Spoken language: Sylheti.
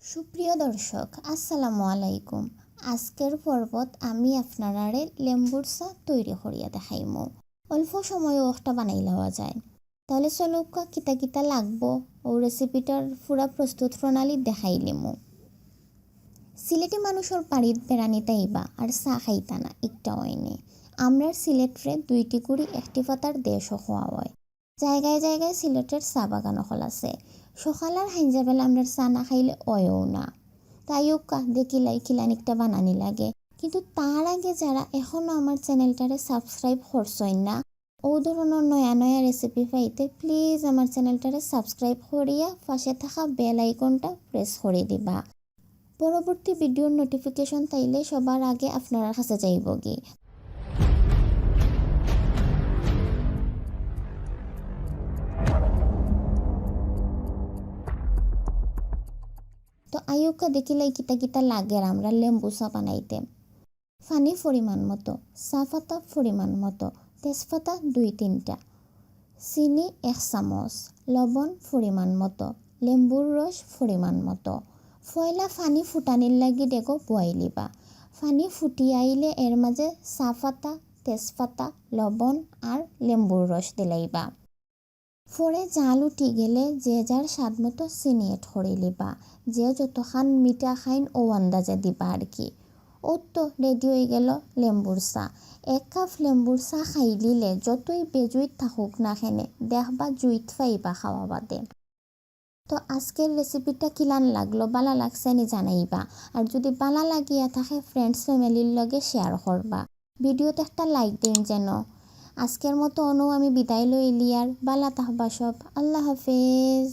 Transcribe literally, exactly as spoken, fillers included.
সুপ্রিয় দর্শক, আসসালামু আলাইকুম। আজকের পর্বত আমি আপনারারে লেম্বুর চা তৈরি করিয়া দেখাইমু। অল্প সময় অখটা বানাইলাওয়া যায়। তাহলে চলউক্কা, কিতা কিতা লাগবো, অউ রেসিপিটার পুরা প্রস্তুত প্রণালী দেখাইলিমু। সিলেটি মানুষর বাড়িত বেড়ানিত আইবা আর চা খাইতা না, একটা অয়নি। আমরার সিলেটরে দুইটি কুড়ি একটি পাতার দেশও কওয়া অয়। জায়গায় জায়গায় সিলেটের চা বাগান অকল আছে। সকাল আর হাইঞ্জা বেলা আমরার চা না খাইলে অয়ও না। তে আউক্কা, দেখিলাই কিলান একটা বানানি লাগে। কিন্তু তার আগে যারা এখনো আমার চ্যানেলটারে সাবস্ক্রাইব করছইন না, অউ ধরনর নয়া নয়া রেসিপি পাইতে প্লিজ আমার চ্যানেলটারে সাবস্ক্রাইব করিয়া পাশে থাকা বেল আইকনটা প্রেস করি দিবা। পরবর্তী ভিডিওর নোটিফিকেশন তাইলে সবার আগে আপনারার কাছে যাইবগি। তো আউক্কা, দেখিলাই কিতা কিতা লাগের আমরার লেম্বু চা বানাইতে। পানি পরিমাণ মতো, চা পাতা পরিমাণ মতো, তেজপাতা দুই তিনটা, চিনি এক চামচ, লবণ পরিমাণ মতো, লেম্বুর রস পরিমাণ মতো। পয়লা পানি ফুটানির লাগি ডেগো বওয়াইলিবা। পানি ফুটি আইলে এর মাঝে চা পাতা, তেজপাতা, লবণ আর লেম্বুর রস দিলাইবা। পরে জাল উঠি গেলে যে যার স্বাদ মতো চিনি অ্যাড করিলিবা। যে যতখান মিঠা খাইন অউ আন্দাজে দিবা আর কি। অউ তো রেডি অইগেলো লেম্বুর চা। এক কাপ লেম্বুর চা খাইলিলে যতই বেজুইত থাকুক না কেনে, দেখবা জুইত পাইবা খাওয়া বাদে। তো আজকের রেসিপিটা কিলান লাগলো, বালা লাগছে নি জানাইবা। আর যদি বালা লাগিয়া থাকে, ফ্রেন্ডস ফ্যামিলির লগে শেয়ার করবা। ভিডিওতে একটা লাইক দিন যেন। আজকের মতো অনো আমি বিদায় লইলিয়ার, বালা থাকবা সব, আল্লাহ হাফেজ।